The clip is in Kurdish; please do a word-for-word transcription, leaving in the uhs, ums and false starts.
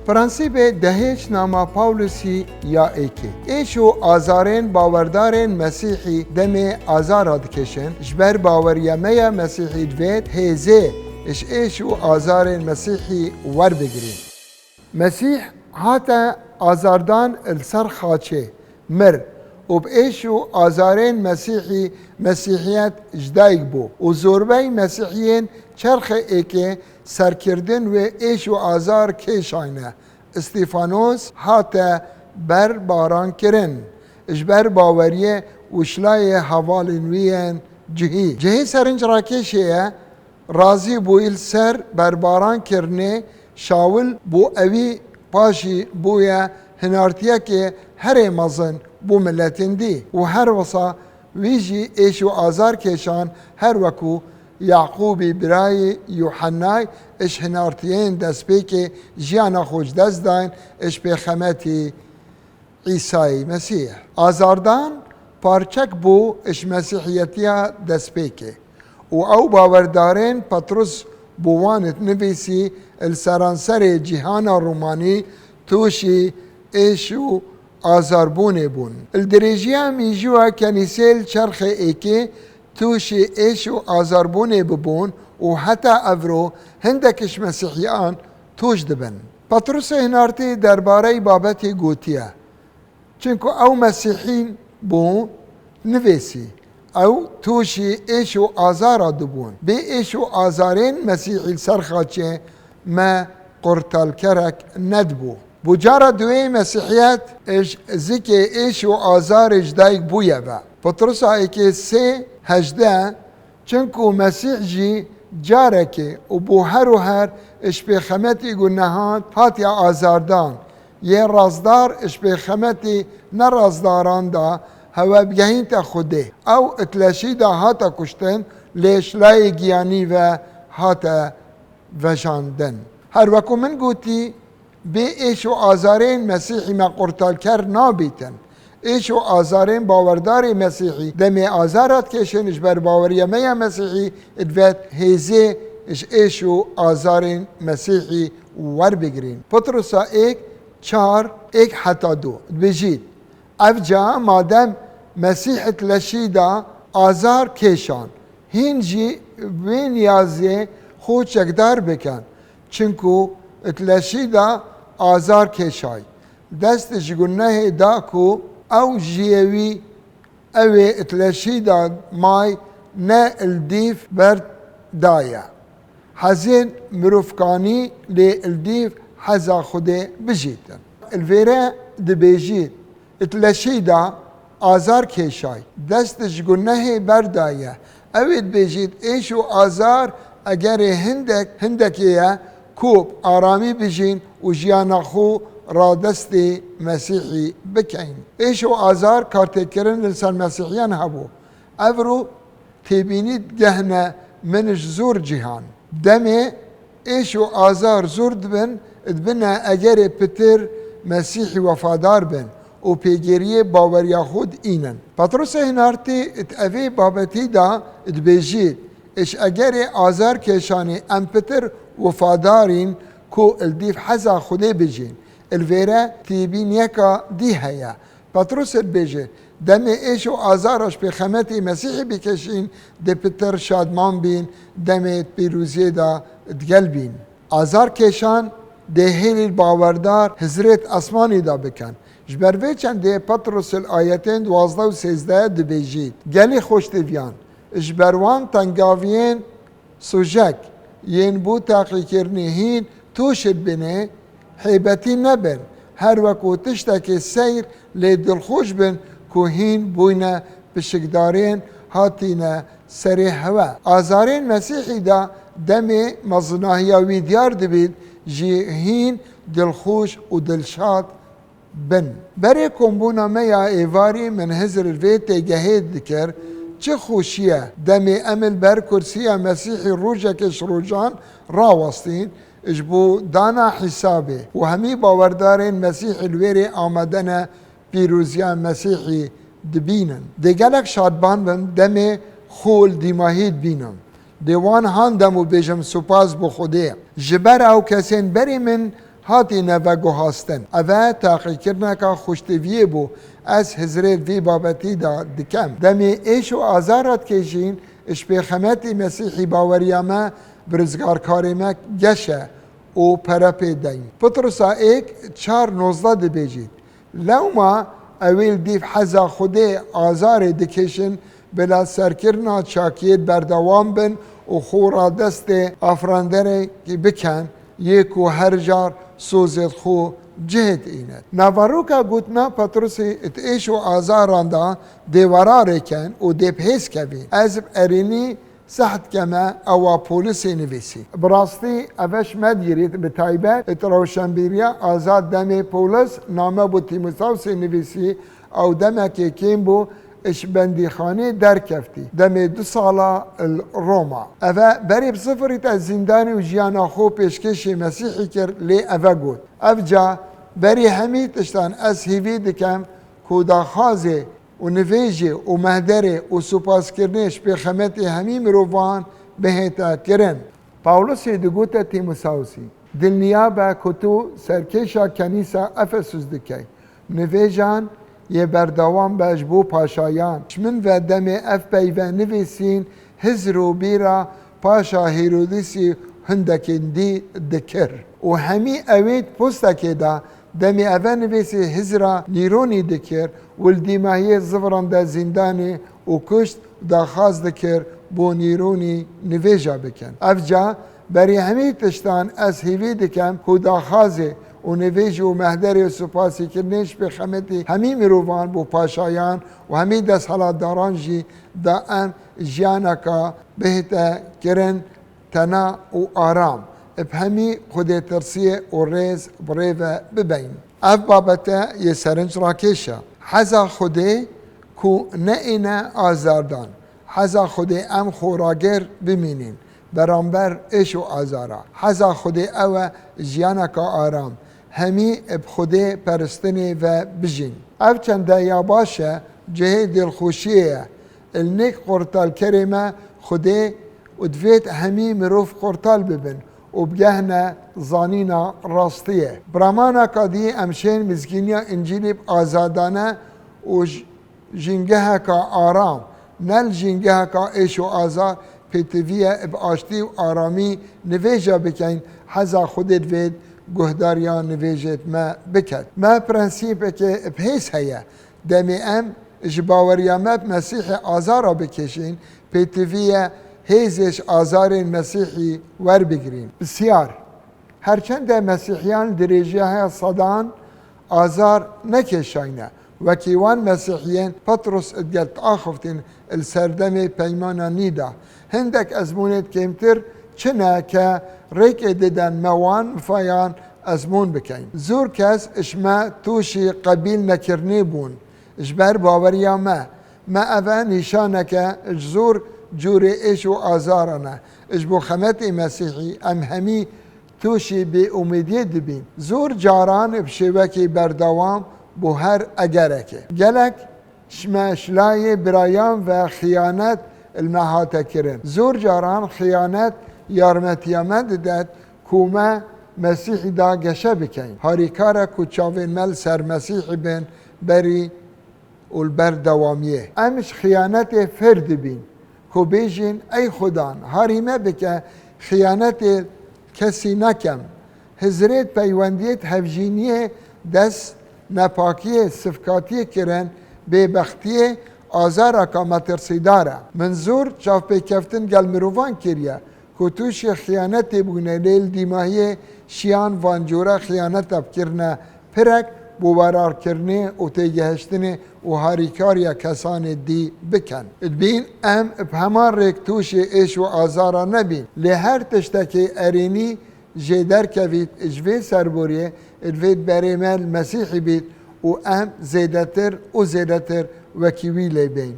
Prensîbê dehêç nama Pawlusî ya êkê. Êş û azarên bawerdarên Mesîhî demê azara dikêşin, ji ber baweriya me ya Mesîhî divêt hêzê ji êş û azarên Mesîhî werbigirîn. Mesîh hate azardan li ser xaçê, mir û bi êş û azarên Mesîhî Mesîhiyet ji dayik bû û zorbey Mesîhiyên çerxê êkê serkirdin wê êş û azar kêşayne. Îstîfanos hate berbaran kirin ji ber baweriyê û şilayê hevalên wî yên cihî. Cihê serinçrakêşê ye, razî bûyî li ser berbaran kirinê Şawil bo ewî paşî bûye hinartiyekê herê mezin bo miletên dî û her wisa wî jî êş û azar kêşan, her wekû Yaqûbî birayê Yuhennay ji hinartiyên destpêkê jiyana xwe ji dest dayîn ji pêxemetî Îsayî Mesîh. Azardan parçek bû ji Mesîhiyetiya destpêkê û ew bawerdarên Petrus bo wan dinivîsî li seranserê cîhana Romanî tûşî êş û azarbûnê bûn. Li dirêjiya mîjûya kenîsê li çerxê êkê tûşî êş û azarbûnê bibûn û heta evro hindek ji Mesîhiyan tûş dibin. Petrusê hinartî derbarey babetê gotiye, çinku ew Mesîhîn bû, nivêsî, ew tûşî êş û azara dibûn. Bê êş û azarên Mesîhî li ser xaçê me qurtalkerek nedibû. Bo cara duwê Mesîhiyet ji zikê êş û azarê ji dayik bûye ve. Petrusa êkê sê hejdeh, çinku Mesîh jî carekê û bo her û her ji pêxemetî gunehan hatiye azardan, yê razdar ji pêxemetî nerastdaran de hewe bigehînte Xwedê. Ew di leşî de hate kuştin, lê ji layê giyanî ve hate vejandin. Her wekû min gotî, bê êş û azarên Mesîhî me qurtalker nabîtin. Êş û azarên bawerdarê Mesîhî demê azara dikêşin ji ber baweriya me ya Mesîhî, divêt hêzê ji êş û azarên Mesîhî werbigirîn. Petrusa êk, çar, êk heta du dibêjît, Evca madem Mesîh di leşî de azar kêşan, hîn jî vê niyazê xwe çekdar bikin, çinku di leşî de azar kêşay. Dest ji gunehê da ku ew jiyê wî, ew ê di leşî de may, ne li dîv ber daye. Hezên mirovkanî lê li dîv heza Xwedê bijîtin. Li vêre dibêjît, di leşî de azar kêşay, dest ji gunehê berdaye. Ew ê dibêjît, êş û azar egerê hindek, hindekê ye ku bi aramî bijîn û jiyana xwe radestê Mesîhî bikeyn. Êş û azar kartêkirin li ser Mesîhiyan hebû. Evro têbînî digehne min ji zor cîhan. Demê êş û azar zor dibin, dibine egerê pitir Mesîhî wefadar bin û pêgêriyê baweriya xwe diînin. Petrusê hinartî di evê babetî de dibêjî, ji egerê azar kêşanê em pitir wefadarîn ku li dîv heza Xwedê bijîn. Li vêre têbîniyeka dî heye. Petrus dibêje, demê êş û azara ji pêxemetê Mesîhî bikêşîn, dê pitir şadman bîn, demê pîroziyê de digel bîn. Azar kêşan dê hêlî bawerdar hizrêt esmanî de bikin. Ji ber vê çendê Petrus li ayetên duwazdeh û sêzdeh dibêjî, gelî xweştiviyan, ji ber wan tengaviyên Sûcek yên bo teqîkirinê hîn tûş dibine, hêbetî nebin, her wekû tiştekê seyr lê dilxweş bin ku hîn bûyne pişikdarên hatîne serê hewe. Azarên Mesîhî de demê mezinahiya wî diyar dibît jî hîn dilxweş û dilşad bin. Berê kombûna me ya êvarî min hizir li vê têgehê dikir, çi xweşî ye demê em li ber kursiya Mesîhî rojekê ji rojan rawestîn, ji bo dana hîsabê û hemî bawerdarên Mesîhî li wêrê amade ne pîroziya Mesîhî dibînin. Dê gelek şadban bin demê xwe li dîmahî dibînin. Dê wan han dem û bêjim, Supas bo Xwedê. Ji ber ew kesên berî min Hatî neveguhastin. Ev e teqîkirineka xweşteviyê bû. Ez hizrê vî babetî de dikem. Demê êş û azara dikêşîn, ji pêxemetî Mesîhî baweriya me bi rizgarkarê me geş e û pere pê deyn. Pitrusa êk çar nozdeh dibêjît, Lewma ewî li dîv heza Xwedê azarê dikêşin, bila serkirina çakiyê berdewam bin û xwe radestê afranderekî bikin, yê ku her car sozê xwe cihê dîne. Naveroka gotina Petrusî di êş û azaran de dê werarê ken û dê bi hêz kevîn. Ez bi erênî seh dikeme ewa Polisê nivîsî. Bi rastî ev e ji me dîrît, bi taybet di rewşenbîriya azad demê Polis name bo Tîmosawsê nivîsî, ew demekê kêm bû ji bendîxanê derkeftî. Demê du sala li Roma. Ev e berê bi zivirî te zîndanê û jiyana xwe pêşkêşê Mesîhî kir, lê ev e got, Ev ca berî hemî tiştan ez hêvî dikem ku daxwazê û nivêjê û mehderê û supaskirinê ji pêxemetê hemî mirovan bihête kirin. Pawlosê digote Tîmosawsî, Dilniya be ku tu serkêşa kenîsa Efesus dikey. Nivêjan yê berdewam be ji bo paşayan. Ji min ve demê ev peyve nivîsîn hizr û bîra paşa Hêrodîsî hindekên dî dikir. Û hemî ewê di postekê de demê eve nivîsî hizra Nîronî dikir û li dîmahiyê ziviran de zîndanê û kuşt daxwaz dikir bo Nîronî nivêja bikin. Ev ca berî hemî tiştan ez hêvî dikem ku daxwazê û nivêjî û mehderê û supasîkirinê ji pêxemetî hemî mirovan bo paşayan û hemî desthilatdaran jî da em jiyaneka bihête kirin tena û aram, bi hemî xwedêtirsiyê û rêz bi rê ve bibeyn. Ev babete yê serinc rakêş e. Heza Xwedê ku neyêne azardan. Heza Xwedê em xoragir bimînin beramber êş û azara. Heza Xwedê ew e jiyaneka aram. Hemî bi Xwedê peristinê ve bijîn. Ev çende ya baş e, cihê dilxweşiyê ye. Li nêk qurtalkerê me Xwedê û divêt hemî mirov qurtal bibin û bigehne zanîna rastiyê. Bi ramanaka dî em şên mizgîniya Încîlî bi azadane û j-, jîngeheka aram, ne li jîngeheka êş û azar, pêtivî ye bi aştî û aramî nivêja bikeyn, heza Xwedê divêt guhdariya nivêjêt me biket. Me prensîpekê bi hêz heye. Demê em ji baweriya me bi Mesîhê azara bikêşîn, pêtivî ye hêzê ji azarên Mesîhî werbigirîn. Pisyar, Her çende Mesîhiyan li dirêjiya heya sedan azar nekêşayne, wekî wan Mesîhiyên Petrus digel diaxiftin li serdemê peymana nî de, hindek ezmûnêt kêmtir çi ne ke rêkê diden me wan mifayan ezmûn bikeyn. Zor kes ji me tûşî qebîl nekirinê bûn. Ji ber baweriya me, me ev e nîşaneke ji zor cûrê êş û azaran e. Ji bo xemetê Mesîhî em hemî tûşî bêumîdiyê dibîn. Zor caran bi şêwekî berdewam bo her egerekê. Gelek ji me ji layê birayan ve xiyanet li me hate kirin. Zor caran xiyanet yarmetiya me didet ku me Mesîhî da geşe bikeyn. Harîkar e ku çavên me li ser Mesîhî bin berî û li ber dewamiyê. Em ji xiyanetê fêr dibîn ku bêjin, Ey Xudan, harî me bike, xiyanetê kesî nekem. Hizrêt peywendiyêt hevjîniyê, dest nepakiyê, sifkatiyê kirin, bêbextiyê, azaraka metirsîdar e. Min zor çavpêkeftin gel mirovan kiriye ku tûşî xiyanetê bûne, lê li dîmahiyê şiyan van cûre xiyaneta bikirine pirek bo werarkirinê û têgihiştinê û harîkariya kesanê dî bikin. Dibîn em bi heman rêk tûşê êş û azara nebîn, lê her tiştekê erênî jê derkevît ji vê serboriyê, divêt berê me li Mesîhî bît û em zêdetir û zêdetir wekî wî lê bên.